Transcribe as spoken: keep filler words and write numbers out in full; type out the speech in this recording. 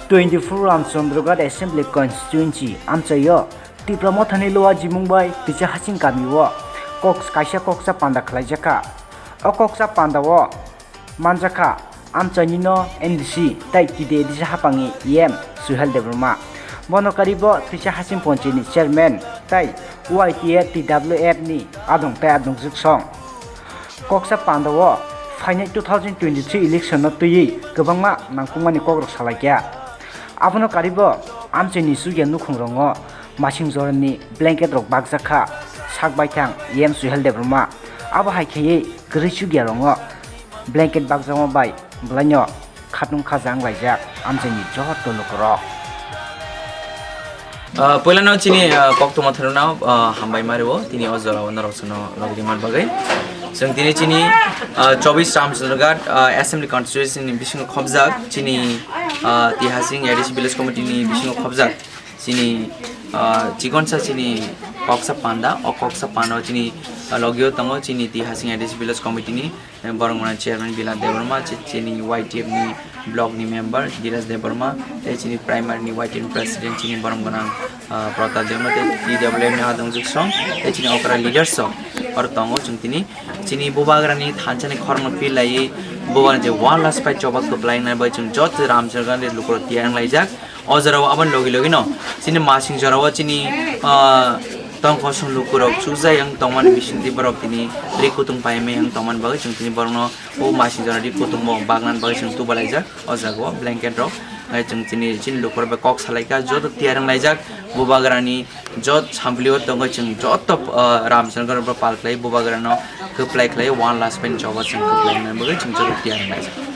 Twenty-four Ramchandraghat Assembly Constituency amchaio Tipra Mothani Loa Jimung bai Twicha Hasing kamio kok, kaisa koksa panda khlaijakha. O koksa pandao manjakha amchainino M D C tai T D A D C hapangni E M Suhel Debbarma. Bono karibo Twicha Hasing Ponchini Chairman tai Y T A T W F ni adong tai adongjwk song. Koksa pandao phainai two thousand twenty-three election no twiwi kwbangma nangkukmani kokrok salaikha. Abono karibo amchaini chukya nukhungrongo masing jorani blanket rok bakjakha sak baithang E M Suhel Debbarma. Abo hai khaiwi kwrwi chukya rongo blanket bakjakma bai bwlaino khatung khajang laijak amchaini joto lukurok. Ah, poilano chini, ah, koktwma thwrwngno, ah, hambai mario tini o jorao norok chwngno lobidi man bagwi. Chwng tini chini, ah, chobis Ramchandraghat, ah, Assembly Constituency ni bisingo khobjak chini, ah, Tihasing A D C Village Committee ni bisingo khobjak chini, ah, chikonsa chini koksa panda, o koksa panda chini, ah, logio tongo chini Tihasing A D C Village Committee ni Boromgana Chairman Bila Debbarma, chi-, chini Y T F ni block ni member Dheeraj Debbarma, tei chini primary ni Y T F ni president chini Boromgana, ah, Pratap Debbarma, tei T W F ni adongjwk song, tei chini okra leaders song. Oro tongo chwng tini chini bubagrani thansa ni khorang no phi laiwi bubagrani je one last fight choba kwplai nai bai chwng joto Ramchandraghat ni lukurok tiyar wng laijak. O jorao aboni logi logi no chini masing jorao chini, ah, tongkosong lukurok chukjak yang tongmani bisingtwi borok tini ri kutung paimai yang tongmani bagwi chwng tini borokno o masing jora ri kutung bo bagna bagwi chwng tuba laijak. O jaga o blanket rok, eh, chwng chini, chini lukurok bai kok salaikha, joto tiyar wng laijak. Bubagrani jot samplio tongo chwng joto, ah, Ramchandraghat rok pal khlai bubagrano kwplai khlai one last fight choba chwng kwplai nai bagwi chwng joto tiyar wng laijak.